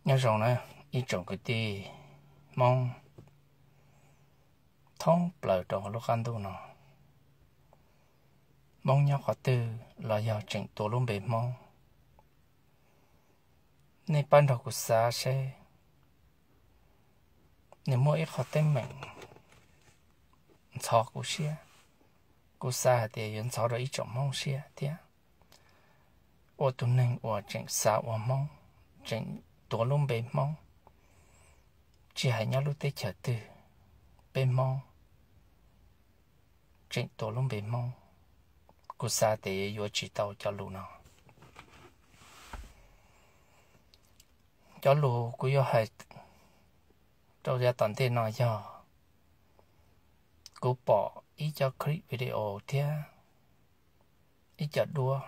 Nyob zoo na ib tsoom kwv tij Hmoob thoob plaws rau lub qab ntuj no. Hmoob nyob qhov twg los yog tseem tuav lub npe Hmoob, nej pab nrog kuv xav seb nws muaj ib qho teeb meem ntxhov kuv siab. Kuv xav hais tias yuav ntxhov rau ib tsoom Hmoob siab thiab. Ua tus neeg uas tseem xav ua Hmoob, tseem tuav lub npe Hmoob, tsis hais nyob lub teb chaws twg, peb Hmoob tseem tuav lub npe Hmoob, kuv xav tias yuav tsis tau cov lus no. Cov lus kuv yuav hais rau yav tom ntej no yog kuv pom ib co clip video thiab ib co duab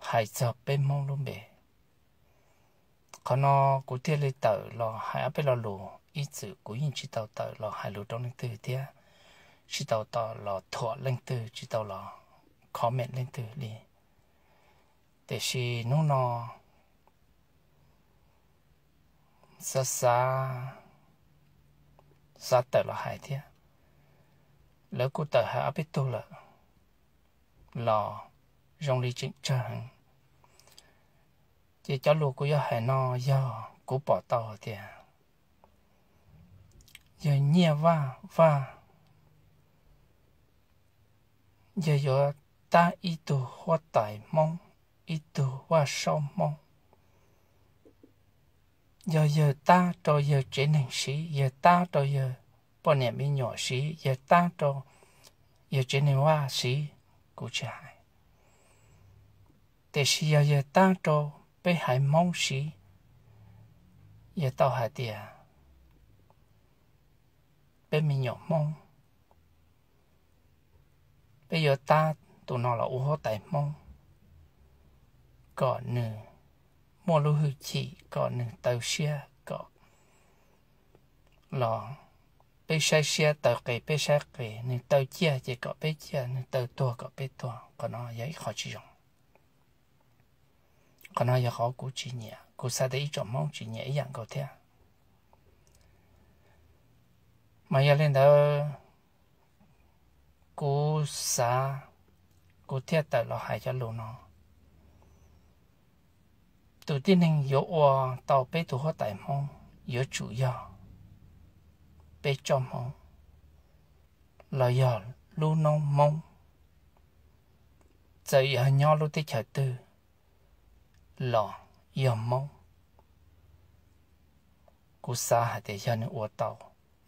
hais txog peb Hmoob lub npe. Qhov no kuv thiaj li tawm los hais ob peb lo lus, ib txwm kuv yeej tsis tau tawm los hais lus rau leej twg thiab tsis tau tau los thuam leej twg, tsis tau los comment leej twg li. Tiam sis hnub no xav xav, xav tawm los hais thiab, lawv kuj tawm hais ob peb tug lawm los zoo li tseem tsawg heev. Ces cov lus kuv yuav hais no yog kuv pom tau tias yawg Nyiaj Vaj Vaj, yawg yuav tab ib tug huab tais Hmoob, ib tug vaj saub Hmoob. Yog yawg tab rau yawg tsev neeg siv, yawg tab rau yawg poj niam me nyuam siv, yawg tab rau yawg tsev neeg vaj siv, kuv tsis hais. Tiam sis yog yawg tab rau peb haiv Hmoob siv, yawg tau hais tias peb me nyuam Hmoob, peb yuav tab tus no los ua huab tais Hmoob, kom nws muaj lub hwj chim, kom nws taw siab, kom los peb saib siab, taw qis peb saib qis, nws taw ciaj ces kom peb ciaj, nws taw tuag kom peb tuag. Qhov no yog ib qho tsis zoo. Qhov no yog qhov kuv tsis nyiam, kuv xav tias ib tsoom Hmoob tsis nyiam ib yam nkaus thiab. Mas yog li ntawd, kuv xav, kuv thiaj tawm los hais cov lus no. Tus tib neeg yuav ua tau peb tus huab tais Hmoob yuav tsum yog peb tsob Hmoob los yog lub noob Hmoob, txawm yog nyob lub teb chaws twg los yog Hmoob. Kuv xav hais tias yog nws ua tau,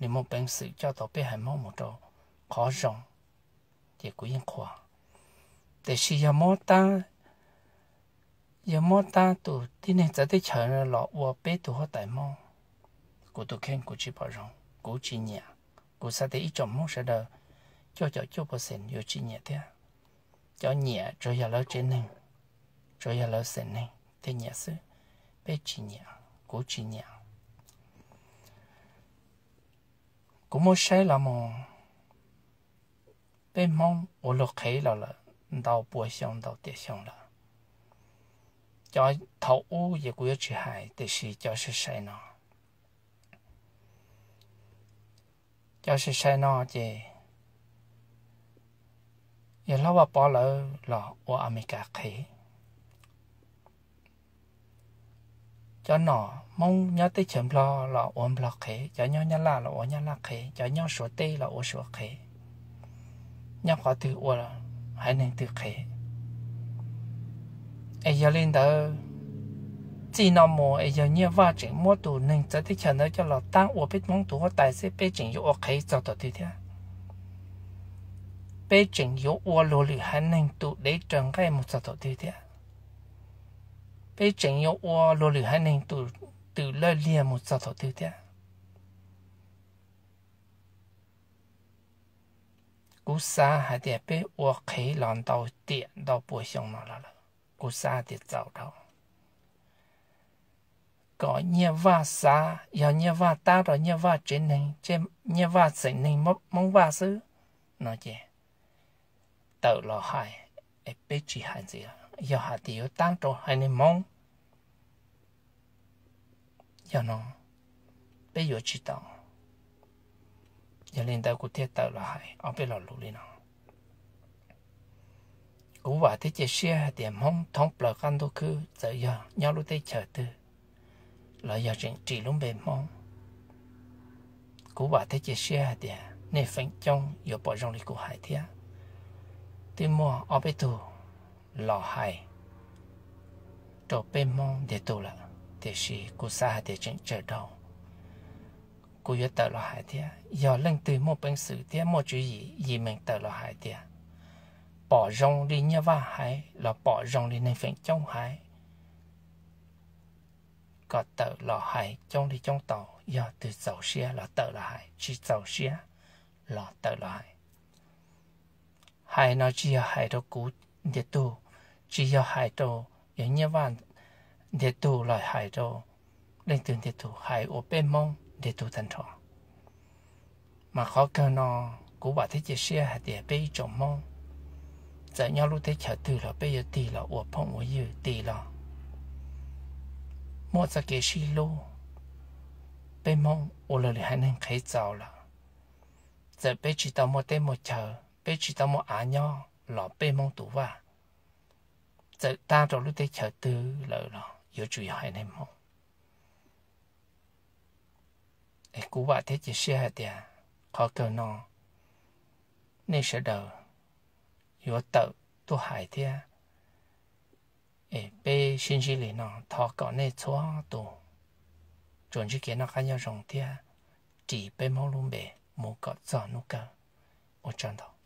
nws muaj peev xwm coj tau peb haiv Hmoob mus rau qhov zoo, ces kuv yeej qhuas. Tiam sis yog muab tab, yog muab tab tus tib neeg txawv teb chaws los ua peb tus huab tais Hmoob, kuv tus kheej kuv tsis pom zoo, kuv tsis nyiam. Kuv xav tias ib tsoom Hmoob sawv daws cuaj caum cuaj percent yuav tsis nyiam thiab. Cov nyiam tsuas yog lawv tsev neeg, tsuas yog lawv xeem neeg thiaj nyiam xwb. Peb tsis nyiam, kuv tsis nyiam. Kuv muab saib los mus, peb Hmoob ua luag qhev los lawm ntau pua xyoo ntau tiam xyoo lawm. Cov thaum ub ces kuv yuav tsis hais, tiam sis cov sai sai no, cov sai sai no ces yawg hlob Vaj Pov lawv los ua Amelikas qhev. Cov nom Hmoob nyob teb chaws Nplog los ua Nplog qhev, cov nyob Nyab Laj los ua Nyab Laj qhev, cov nyob Suav teb los ua Suav qhev, nyob qhov twg ua haiv neeg twg qhev. Es yog li ntawd, txij no mus es yog Nyiaj Vaj tseem muab tus neeg txawv teb chaws ntawd coj los tab ua peb Hmoob tus huab tais xwb, peb tseem yuav ua qhev txog thaum twg thiab? Peb tseem yuav ua luag lwm haiv neeg tus dev raws nqaij mus txog thaum twg thiab? Peb tseem yuav ua luag lwm haiv neeg tus twm lawj liag mus txog thaum twg thiab? Kuv xav hais tias peb ua qhev los ntau tiam ntau pua xyoo no los lawm, kuv xav hais tias txaus dhau. Kom Nyiaj Vaj xav, yog Nyiaj Vaj tab rau Nyiaj Vaj tsev neeg, Nyiaj Vaj xeem neeg Hmoob Vaj xwb no ces tawm los hais, es peb tsis hais ntxiv lawm. yog hais tias yuav tab rau haiv neeg Hmoob, yog no peb yuav tsis tau. Yog li ntawd kuv thiaj tawm los hais ob peb lo lus li no. Kuv vam thiab cia siab hais tias Hmoob thoob plaws qab ntuj khwb txawm yog nyob lub teb chaws twg los yog tseem ris lub npe Hmoob, kuv vam thiab cia siab hais tias nej feem coob yuav pom zoo li kuv hais thiab. Twb muaj ob peb tug los hais rau peb Hmoob ntiag tug lawm, tiam sis kuv xav hais tias tseem tsawg dhau, kuv yuav tawm los hais thiab. Yog leej twg muaj peev xwm thiab muaj tswv yim yim meem tawm los hais tias pom zoo li Nyiaj Vaj hais los pom zoo li neeg feem coob hais, kom tawm los hais coob li coob tau. Yog twg txaus siab los tawm los hais, tsis txaus siab los tawm los hais. Hais no tsis yog hais rau kuv ntiag tug, tsis yog hais rau yawg Nyiaj Vaj ntiag tug los hais rau leej twg ntiag tug, hais ua peb Hmoob ntiag tug tag nrho. Mas qhov kawg no kuv vam thiab cia siab hais tias peb ib tsoom Hmoob txawm nyob lub teb chaws twg los peb yuav tig los ua phooj ua ywg, tig los muaj txoj kev sib hlub. Peb Hmoob ua luag li haiv neeg qhev txaus lawm, txawm peb tsis tau muaj teb muaj chaw, peb tsis tau muaj av nyob los peb Hmoob tus vaj, txawm tab rau lub teb chaws twg lawm los yuav tsum yog haiv neeg Hmoob. Es kuv vam thiab cia siab hais tias qhov kawg no nej sawv daws yuav tawm tuaj hais thiab. Es peb sib ntsib li no, thov kom nej txhua tus tsuas ntsib kev noj qab nyob zoo thiab ris peb Hmoob lub npe mus kom txog hnub kawg. Ua tsaug ntau.